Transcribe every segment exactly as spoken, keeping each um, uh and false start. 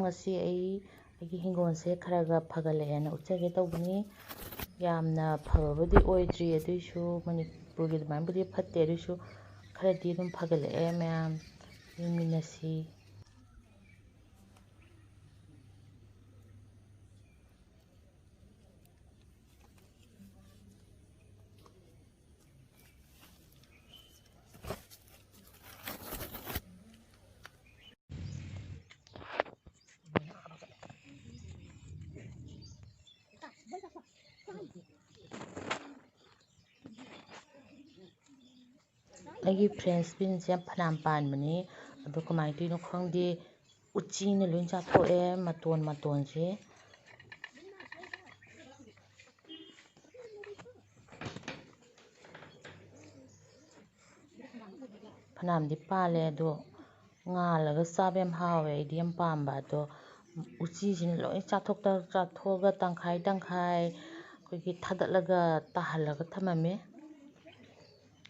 ꯉꯁꯤ ꯑꯩ ꯑꯩꯒꯤ ꯍꯤꯡꯒꯣꯜꯁꯦ ꯈꯔ ꯈꯔ ꯐꯒꯠꯂꯛꯑꯦꯅ ꯎꯠꯆꯒꯦ ꯇꯧꯕꯅꯤ꯫ ꯌꯥꯝꯅ ꯐꯕꯕꯨꯗꯤ ꯑꯣꯏꯗ꯭ꯔꯤ, ꯑꯗꯨꯏꯁꯨ ꯃꯅꯤꯄꯨꯔꯒꯤ ꯑꯗꯨꯃꯥꯏꯅꯕꯨꯗꯤ ꯐꯠꯇꯦ, ꯑꯗꯨꯏꯁꯨ ꯈꯔꯗꯤ ꯑꯗꯨꯝ ꯐꯒꯠꯂꯛꯑꯦ꯫ ꯃꯌꯥꯝ ꯌꯦꯡꯃꯤꯟꯅꯁꯤ꯫ ꯑꯩꯒꯤ French beans ꯁꯦ ꯐꯅꯌꯥꯝ ꯄꯥꯟꯕꯅꯤ, ꯑꯗꯣ ꯀꯃꯥꯏꯅ ꯇꯧꯔꯤꯅꯣ ꯈꯪꯗꯦ, ꯎꯆꯤꯅ ꯂꯣꯏ ꯆꯥꯊꯣꯛꯑꯦ ꯃꯇꯣꯟ ꯃꯇꯣꯟꯁꯦ꯫ ꯐꯅꯌꯥꯝꯗꯤ ꯄꯥꯜꯂꯦ, ꯑꯗꯣ ꯉꯥꯜꯂꯒ ꯆꯥꯕ ꯌꯥꯝ ꯍꯥꯎꯋꯦ, ꯑꯩꯗꯤ ꯌꯥꯝ ꯄꯥꯝꯕ꯫ ꯑꯗꯣ ꯎꯆꯤꯁꯤꯅ ꯂꯣꯏ ꯆꯥꯊꯣꯛꯇ-, ꯆꯥꯊꯣꯛꯑꯒ ꯇꯪꯈꯥꯏ ꯇꯪꯈꯥꯏ ꯑꯩꯈꯣꯏꯒꯤ ꯊꯥꯗꯠꯂꯒ ꯇꯥꯍꯜꯂꯒ ꯊꯝꯃꯝꯃꯦ꯫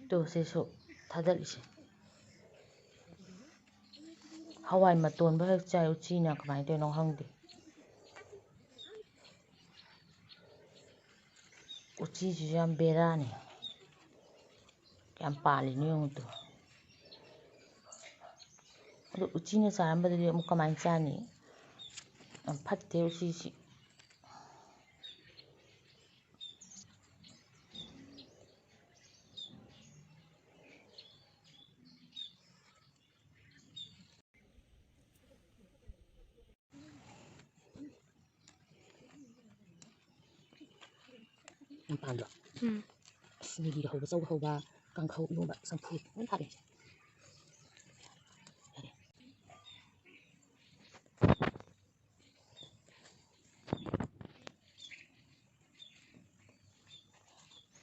ꯇꯨ, ꯁꯤꯁꯨ ꯊꯥꯗꯠꯂꯤꯁꯦ꯫ ꯍꯋꯥꯏ ꯃꯇꯣꯟꯕꯨ ꯍꯦꯛ ꯆꯥꯏ ꯎꯆꯤꯅ, ꯀꯃꯥꯏꯅ ꯇꯧꯔꯤꯅꯣ ꯈꯪꯗꯦ꯫ ꯎꯆꯤꯁꯤꯁꯨ ꯌꯥꯝ ꯕꯦꯔꯥꯅꯤ꯫ ꯀꯌꯥꯝ ꯄꯥꯜꯂꯤꯅꯣ ꯌꯦꯡꯉꯨ ꯇꯨ꯫ ꯑꯗꯨ ꯎꯆꯤꯅ ꯆꯥꯔꯝꯕꯗꯨꯗꯤ ꯑꯃꯨꯛ ꯀꯃꯥꯏꯅ ꯆꯥꯅꯤ? ꯌꯥꯝ ꯐꯠꯇꯦ ꯎꯆꯤꯁꯤ꯫ ꯌꯥꯝ ꯄꯥꯝꯗ꯭ꯔꯣ? ꯎꯝ꯫ ꯑꯁ, ꯃꯤꯒꯤꯗ ꯍꯧꯕ, ꯆꯧꯗ ꯍꯧꯕ, ꯀꯥꯡꯈꯧ, ꯏꯔꯣꯝꯕ, ꯆꯝꯐꯨꯠ ꯂꯣꯏ ꯍꯥꯞꯄꯦ꯫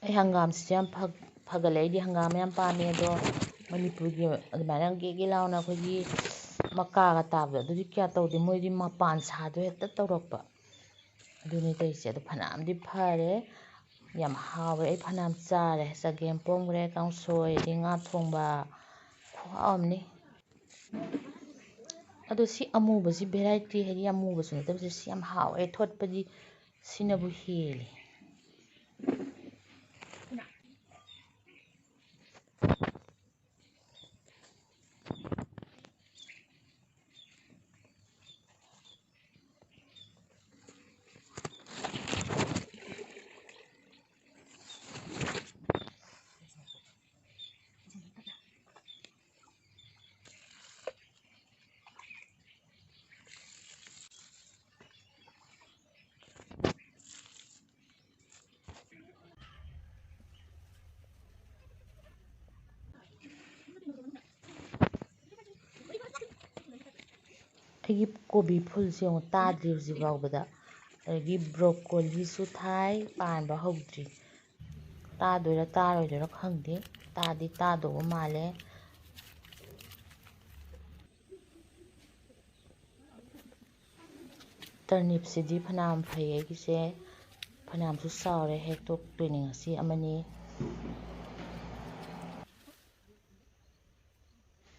ꯑꯩ ꯍꯪꯒꯥꯝꯁꯤꯁꯨ ꯌꯥꯝ ꯐ-, ꯐꯒꯠꯂꯦ꯫ ꯑꯩꯗꯤ ꯍꯪꯒꯥꯝ ꯌꯥꯝ ꯄꯥꯝꯃꯦ, ꯑꯗꯣ ꯃꯅꯤꯄꯨꯔꯒꯤ ꯑꯗꯨꯃꯥꯏꯅ ꯒꯦ ꯒꯦ ꯂꯥꯎꯅ ꯑꯩꯈꯣꯏꯒꯤ ꯃꯀꯥꯒ ꯇꯥꯕꯗꯣ, ꯑꯗꯨꯗꯤ ꯀꯌꯥ ꯇꯧꯗꯦ, ꯃꯣꯏꯗꯤ ꯃꯄꯥꯟ ꯁꯥꯗꯣ ꯍꯦꯛꯇ ꯇꯧꯔꯛꯄ꯫ ꯑꯗꯨꯅꯤ ꯇꯧꯔꯤꯁꯦ꯫ ꯑꯗꯣ ꯐꯅꯌꯥꯝꯗꯤ ꯐꯔꯦ, ꯌꯥꯝ ꯍꯥꯎꯋꯦ꯫ ꯑꯩ ꯐꯅꯌꯥꯝ ꯆꯥꯔꯦ꯫ ꯆꯒꯦꯝ ꯄꯣꯝꯈ꯭ꯔꯦ, ꯀꯥꯡꯁꯣꯏ, ꯑꯗꯩ ꯉꯥ ꯊꯣꯡꯕ, ꯈꯨꯍꯥꯎ ꯑꯃꯅꯤ꯫ ꯑꯗꯣ ꯁꯤ ꯑꯃꯨꯕꯁꯤ variety, ꯍꯥꯏꯗꯤ ꯑꯃꯨꯕꯁꯨ ꯅꯠꯇꯕꯁꯦ, ꯁꯤ ꯌꯥꯝ ꯍꯥꯎꯋꯦ꯫ ꯊꯣꯠꯄꯗꯤ ꯁꯤꯅꯕꯨ ꯍꯦꯜꯂꯤ꯫ ꯑꯩꯒꯤ ꯀꯣꯕꯤ ꯐꯨꯜꯁꯦ ꯌꯦꯡꯉꯨ, ꯇꯥꯗ꯭ꯔꯤ ꯍꯧꯖꯤꯛ ꯐꯥꯎꯕꯗ꯫ ꯑꯗꯒꯤ ꯕ꯭ꯔꯣꯀꯣꯂꯤꯁꯨ ꯊꯥꯏ, ꯄꯥꯟꯕ ꯍꯧꯗ꯭ꯔꯤ꯫ ꯇꯥꯗꯣꯏꯔꯥ ꯇꯥꯔꯣꯏꯗꯣꯏꯔꯥ ꯈꯪꯗꯦ꯫ ꯇꯥꯗꯤ ꯇꯥꯗꯧꯕ ꯃꯥꯜꯂꯦ꯫ ꯇꯔꯅꯤꯞꯁꯤꯗꯤ ꯐꯅꯌꯥꯝ ꯐꯩ ꯑꯩꯒꯤꯁꯦ, ꯐꯅꯌꯥꯝꯁꯨ ꯆꯥꯎꯔꯦ꯫ ꯍꯦꯛꯇꯣꯛꯇꯣꯏꯅꯤ ꯉꯁꯤ ꯑꯃꯅꯤ꯫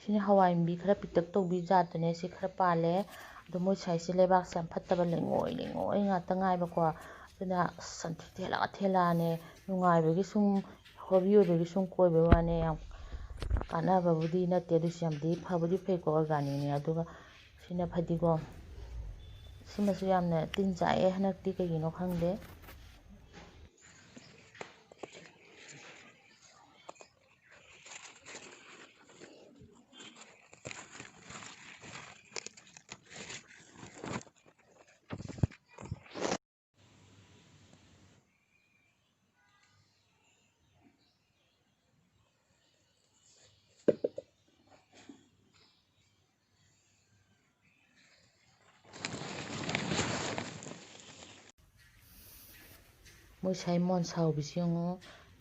ꯁꯤꯅ ꯍꯋꯥꯏ ꯃꯨꯕꯤ ꯈꯔ ꯄꯤꯛꯇꯛ ꯇꯧꯕꯤ ꯖꯥꯠꯇꯨꯅꯦ꯫ ꯁꯤ ꯈꯔ ꯄꯥꯜꯂꯦ꯫ ꯑꯗꯣ ꯃꯣꯏ ꯁ꯭ꯋꯥꯏꯁꯦ ꯂꯩꯕꯥꯛꯁꯦ ꯌꯥꯝ ꯐꯠꯇꯕ, ꯂꯩꯉꯣꯏ ꯂꯩꯉꯣꯏ ꯉꯥꯛꯇ ꯉꯥꯏꯕꯀꯣ꯫ ꯑꯗꯨꯅ ꯑꯁ, ꯁꯟꯊꯤ ꯊꯦꯂꯥ ꯊꯦꯂꯥꯅꯦ꯫ ꯅꯨꯡꯉꯥꯏꯕꯒꯤ ꯁꯨꯝ, ꯍꯣꯕꯤ ꯑꯣꯏꯕꯒꯤ ꯁꯨꯝ ꯀꯣꯏꯕꯩ ꯋꯥꯅꯦ꯫ ꯌꯥꯝ ꯀꯥꯟꯅꯕꯕꯨꯗꯤ ꯅꯠꯇꯦ, ꯑꯗꯨꯁꯨ ꯌꯥꯝꯗꯤ ꯐꯕꯨꯗꯤ ꯐꯩꯀꯣ, ꯑꯣꯔꯒꯥꯅꯤꯛꯅꯤ꯫ ꯑꯗꯨꯒ ꯁꯤꯅ ꯐꯗꯤꯒꯣꯝ꯫ ꯁꯤꯃꯁꯨ ꯌꯥꯝꯅ ꯇꯤꯟ ꯆꯥꯛꯑꯦ ꯍꯟꯗꯛꯇꯤ, ꯀꯩꯒꯤꯅꯣ ꯈꯪꯗꯦ꯫ ꯃꯣꯏ ꯁꯥꯏ ꯃꯣꯟ ꯁꯥꯎꯕꯤꯁꯤ ꯌꯦꯡꯉꯨ,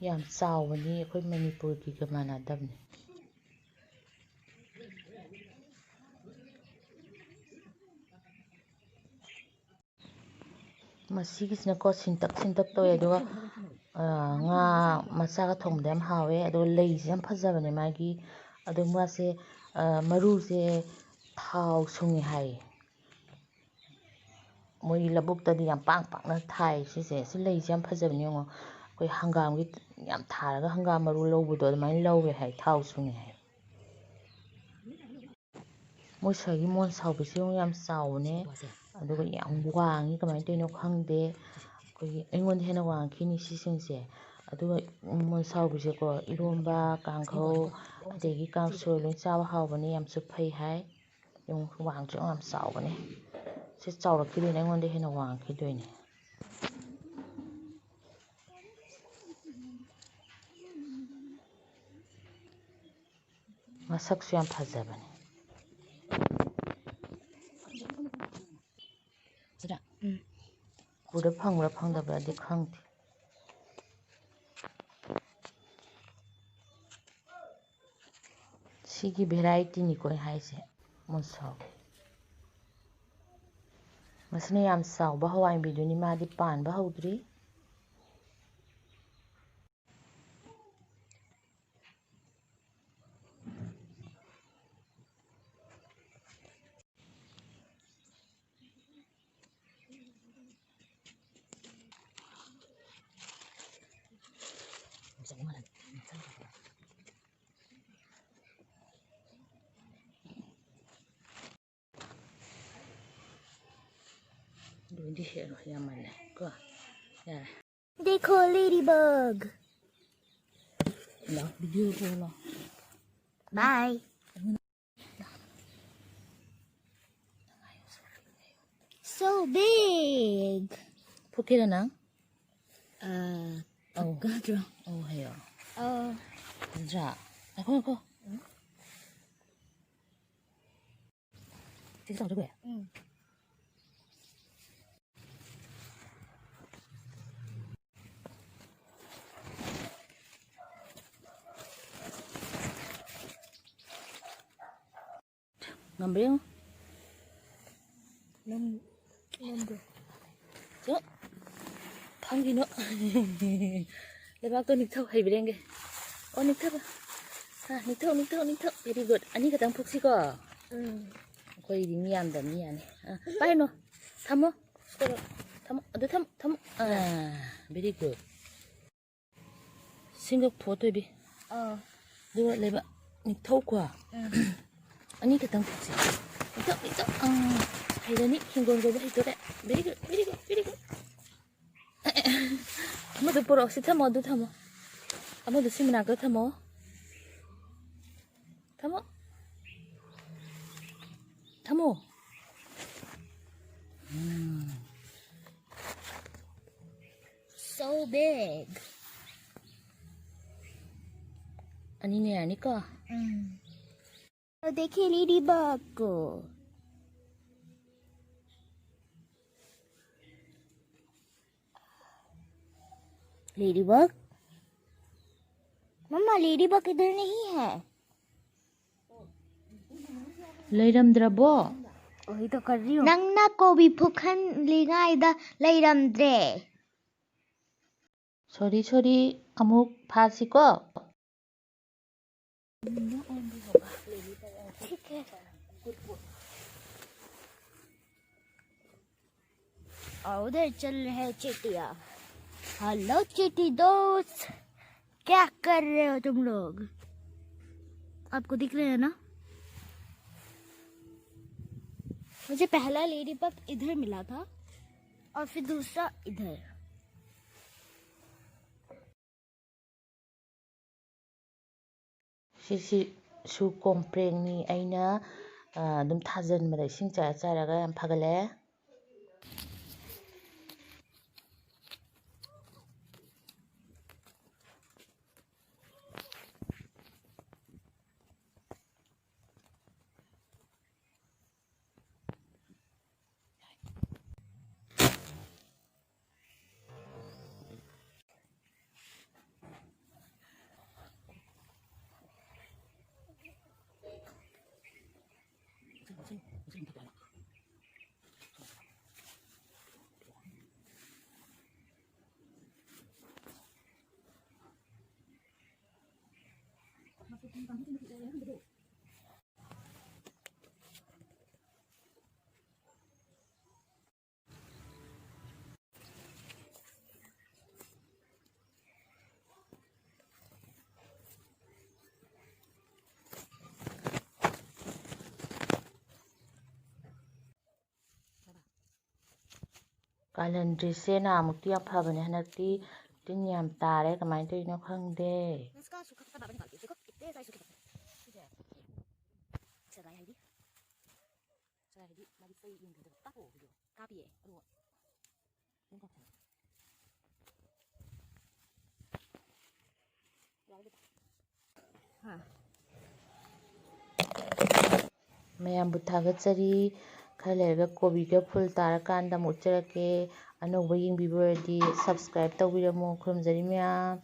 ꯌꯥꯝ ꯆꯥꯎꯕꯅꯤ, ꯑꯩꯈꯣꯏ ꯃꯅꯤꯄꯨꯔꯒꯤꯒ ꯃꯥꯟꯅꯗꯕꯅꯤ꯫ ꯃꯁꯤꯒꯤꯁꯤꯅꯀꯣ ꯁꯤꯟꯇꯛ ꯁꯤꯟꯇꯛ ꯇꯧꯋꯦ, ꯑꯗꯨꯒ, ꯑ, ꯉꯥ ꯃꯆꯥꯒ ꯊꯣꯡꯕꯗ ꯌꯥꯝ ꯍꯥꯎꯋꯦ꯫ ꯑꯗꯨꯒ ꯂꯩꯁꯦ ꯌꯥꯝ ꯐꯖꯕꯅꯦ ꯃꯥꯒꯤ꯫ ꯑꯗꯣ ꯃꯥꯁꯦ, ꯑ, ꯃꯔꯨꯁꯦ ꯊꯥꯎ ꯁꯨꯡꯉꯤ ꯍꯥꯏꯌꯦ꯫ ꯃꯣꯏꯒꯤ ꯂꯧꯕꯨꯛꯇꯗꯤ ꯌꯥꯝ ꯄꯥꯛ ꯄꯥꯛꯅ ꯊꯥꯏ ꯁꯤꯁꯦ꯫ ꯁꯤ ꯂꯩꯁꯦ ꯌꯥꯝ ꯐꯖꯕꯅꯤ ꯌꯦꯡꯉꯣ꯫ ꯑꯩꯈꯣꯏ ꯍꯪꯒꯥꯝꯒꯤ ꯌꯥꯝ ꯊꯥꯔꯒ ꯍꯪꯒꯥꯝ ꯃꯔꯨ ꯂꯧꯕꯗꯣ ꯑꯗꯨꯃꯥꯏꯅ ꯂꯧꯋꯦ ꯍꯥꯏ, ꯊꯥꯎ ꯁꯨꯡꯉꯤ ꯍꯥꯏ꯫ ꯃꯣꯏ ꯁ꯭ꯋꯥꯏꯒꯤ ꯃꯣꯟ ꯁꯥꯎꯕꯤꯁꯦ ꯌꯦꯡꯉꯣ, ꯌꯥꯝ ꯆꯥꯎꯕꯅꯦ꯫ ꯑꯗꯨꯒ ꯌꯥꯝ ꯋꯥꯡꯉꯤ, ꯀꯃꯥꯏꯅ ꯇꯧꯔꯤꯅꯣ ꯈꯪꯗꯦ꯫ ꯑꯩꯈꯣꯏꯒꯤ ꯑꯩꯉꯣꯟꯗ ꯍꯦꯟꯅ ꯋꯥꯡꯈꯤꯅꯤ ꯁꯤꯁꯤꯡꯁꯦ꯫ ꯑꯗꯨꯒ ꯃꯣꯟ ꯁꯥꯎꯕꯤꯁꯦꯀꯣ, ꯏꯔꯣꯝꯕ, ꯀꯥꯡꯍꯧ, ꯑꯗꯒꯤ ꯀꯥꯡꯁꯣꯏ ꯂꯣꯏ ꯆꯥꯕ ꯍꯥꯎꯕꯅꯦ, ꯌꯥꯝꯁꯨ ꯐꯩ ꯍꯥꯏ꯫ ꯌꯦꯡꯉꯨ, ꯋꯥꯡꯁꯨ ꯌꯥꯝ ꯆꯥꯎꯕꯅꯦ꯫ ꯁꯤ ꯆꯥꯎꯔꯛꯈꯤꯗꯣꯏꯅꯦ, ꯑꯩꯉꯣꯟꯗ ꯍꯦꯟꯅ ꯋꯥꯡꯈꯤꯗꯣꯏꯅꯦ꯫ ꯃꯁꯛꯁꯨ ꯌꯥꯝ ꯐꯖꯕꯅꯦ꯫ ꯁꯤꯗ? ꯎꯝ꯫ ꯎꯄꯨꯗ ꯐꯪꯕ꯭ꯔꯥ ꯐꯪꯗꯕ꯭ꯔꯥꯗꯤ ꯈꯪꯗꯦ꯫ ꯁꯤꯒꯤ ꯚꯦꯔꯥꯏꯇꯤꯅꯤꯀꯣ ꯑꯩ ꯍꯥꯏꯁꯦ, ꯃꯣꯟꯁꯥꯎ꯫ ꯃꯁꯤꯅ ꯌꯥꯝ ꯆꯥꯎꯕ ꯍꯋꯥꯏꯕꯤꯗꯨꯅꯤ, ꯃꯥꯗꯤ ꯄꯥꯟꯕ ꯍꯧꯗ꯭ꯔꯤ꯫ ꯂꯣꯏꯗꯤ ꯍꯦꯛꯑꯔꯣꯏ, ꯌꯥꯝꯃꯜꯂꯦ ꯀꯣ꯫ ꯌꯥꯔꯦ꯫ देखो ladybug. ꯂꯥꯎ, video ꯇꯧꯔꯣ ꯂꯥꯎ꯫ Bye. So big. ꯐꯨꯀꯦꯔꯥ ꯅꯪ? ꯑꯥ, ꯑꯧ꯫ ꯐꯨꯀꯗ꯭ꯔꯣ? ꯑꯧ, ꯍꯥꯏꯌꯣ꯫ ꯑꯥ꯫ ꯐꯖꯗ꯭ꯔꯥ? ꯉꯥꯏꯈꯣ, ꯉꯥꯏꯈꯣ꯫ ꯁꯤ ꯆꯥꯎꯗ꯭ꯔꯣ, ꯕꯦ? ꯎꯝ꯫ ꯉꯝꯕ꯭ꯔꯥ ꯌꯦꯡꯉꯨ꯫ ꯉꯝ-, ꯉꯝꯗꯦ꯫ ꯆꯣ꯫ ꯐꯝꯈꯤꯅꯨ꯫ ꯂꯩꯕꯥꯛꯇꯣ ꯅꯤꯛꯊꯧ, ꯍꯩꯕ꯭ꯔꯥ ꯌꯦꯡꯒꯦ꯫ ꯑꯣ, ꯅꯤꯛꯊꯕ꯫ ꯑꯥ, ꯅꯤꯛꯊꯧ, ꯅꯤꯛꯊꯧ, ꯅꯤꯛꯊꯧ꯫ Very good. ꯑꯅꯤ ꯈꯛꯇꯪ ꯐꯨꯛꯁꯤꯀꯣ꯫ ꯎꯝ꯫ ꯑꯩꯈꯣꯏꯗꯤ ꯃꯤ ꯌꯥꯝꯗꯕꯅꯤ, ꯌꯥꯅꯤ꯫ ꯑ, ꯄꯥꯏꯅꯣ꯫ ꯊꯝꯃꯣ꯫ ꯁꯤꯗ ꯊꯝꯃꯣ꯫ ꯑꯗꯨ ꯊꯝꯃꯣ, ꯊꯝꯃꯣ꯫ ꯑ, very good꯫ ꯁꯤꯡꯒ ꯐꯣꯠꯇꯣꯏꯕꯤ꯫ ꯑꯥ꯫ ꯑꯗꯨꯒ ꯂꯩꯕ ꯅꯤꯡꯊꯧꯀꯣ꯫ ꯎꯝ꯫ ꯑꯅꯤ ꯈꯛꯇꯪ ꯐꯣꯠꯁꯤ꯫ ꯅꯤꯡꯊꯧ, ꯅꯤꯡꯊꯧ꯫ ꯑꯥ, ꯍꯩꯔꯅꯤ꯫ ꯍꯤꯡꯒꯣꯜ ꯀꯣꯏꯕ ꯍꯩꯇꯣꯔꯦ꯫ Very good, very good, very good꯫ ꯑꯃꯗꯨ ꯄꯨꯔꯛꯑꯣ꯫ ꯁꯤ ꯊꯝꯃꯣ, ꯑꯗꯨ ꯊꯝꯃꯣ꯫ ꯑꯃꯗꯨ ꯁꯤ ꯃꯅꯥꯛꯇ ꯊꯝꯃꯣ꯫ ꯊꯝꯃꯣ꯫ ꯊꯝꯃꯣ꯫ ꯎꯝ꯫ So big. ꯑꯅꯤꯅ ꯌꯥꯔꯅꯤꯀꯣ? ꯎꯝ꯫ देखिए ladybug को। Ladybug? मम्मा, ladybug इधर नहीं है। ꯂꯩꯔꯝꯗ꯭ꯔꯕꯣ? वही तो कर रही हूँ। ꯅꯪꯅ ꯀꯣꯕꯤ ꯐꯨꯛꯍꯜꯂꯤꯉꯩꯗ ꯂꯩꯔꯝꯗ꯭ꯔꯦ꯫ Sorry, sorry, ꯑꯃꯨꯛ ꯐꯥꯁꯤꯀꯣ꯫ ठीक है। और उधर चल रहे हैं चींटियाँ। Hello चींटी दोस्त, क्या कर रहे हो तुम लोग? आपको दिख रहे हैं ना? मुझे पहला ladybug इधर मिला था और फिर दूसरा इधर। ꯁꯤꯁꯤꯁꯨ ꯀꯣꯝꯄ꯭ꯔꯦꯛꯅꯤ꯫ ꯑꯩꯅ, ꯑ, ꯑꯗꯨꯝ ꯊꯥꯖꯤꯟꯕꯗ ꯏꯁꯤꯡ ꯆꯥꯏꯔ ꯆꯥꯏꯔꯒ ꯌꯥꯝ ꯐꯒꯠꯂꯦ꯫ ꯀꯥꯂꯟꯗ꯭ꯔꯤꯁꯦ ꯅꯍꯥꯟꯃꯨꯛꯇꯤ ꯌꯥꯝ ꯐꯕꯅꯦ, ꯍꯟꯗꯛꯇꯤ ꯇꯤꯟ ꯌꯥꯝ ꯇꯥꯔꯦ, ꯀꯃꯥꯏꯅ ꯇꯧꯔꯤꯅꯣ ꯈꯪꯗꯦ꯫ ꯅꯪ ꯁꯤꯀꯥꯁꯨ ꯈꯛꯇ ꯕꯥꯕꯅ ꯀꯥꯞꯀꯦ꯫ ꯁꯤꯀꯣ ꯏꯠꯇꯦ ꯁꯥꯏꯁꯨ ꯈꯤꯇꯪ꯫ ꯁꯤꯁꯦ꯫ ꯁꯒꯥꯏ ꯍꯥꯏꯗꯤ? ꯁꯒꯥꯏ ꯍꯥꯏꯗꯤ ꯃꯥꯗꯤ ꯆꯩ ꯌꯦꯡꯕꯤꯗꯕ꯫ ꯀꯥꯞꯄꯣ ꯚꯤꯗꯤꯑꯣ꯫ ꯀꯥꯞꯄꯤꯌꯦ꯫ ꯑꯗꯨꯒ ꯅꯪ ꯀꯥꯞꯄꯣ꯫ ꯌꯥꯔꯦ ꯕꯦꯇꯥ꯫ ꯍꯥ꯫ ꯃꯌꯥꯝꯕꯨ ꯊꯥꯒꯠꯆꯔꯤ꯫ ꯈꯔ ꯂꯩꯔꯒ ꯀꯣꯕꯤꯒ ꯐꯨꯜ ꯇꯥꯔꯀꯥꯟꯗ ꯑꯃꯨꯛ ꯎꯠꯆꯔꯛꯀꯦ꯫ ꯑꯅꯧꯕ ꯌꯦꯡꯕꯤꯕ ꯑꯣꯏꯔꯗꯤ subscribe ꯇꯧꯕꯤꯔꯝꯃꯣ꯫ ꯈꯨꯔꯨꯝꯖꯔꯤ ꯃꯌꯥꯝ꯫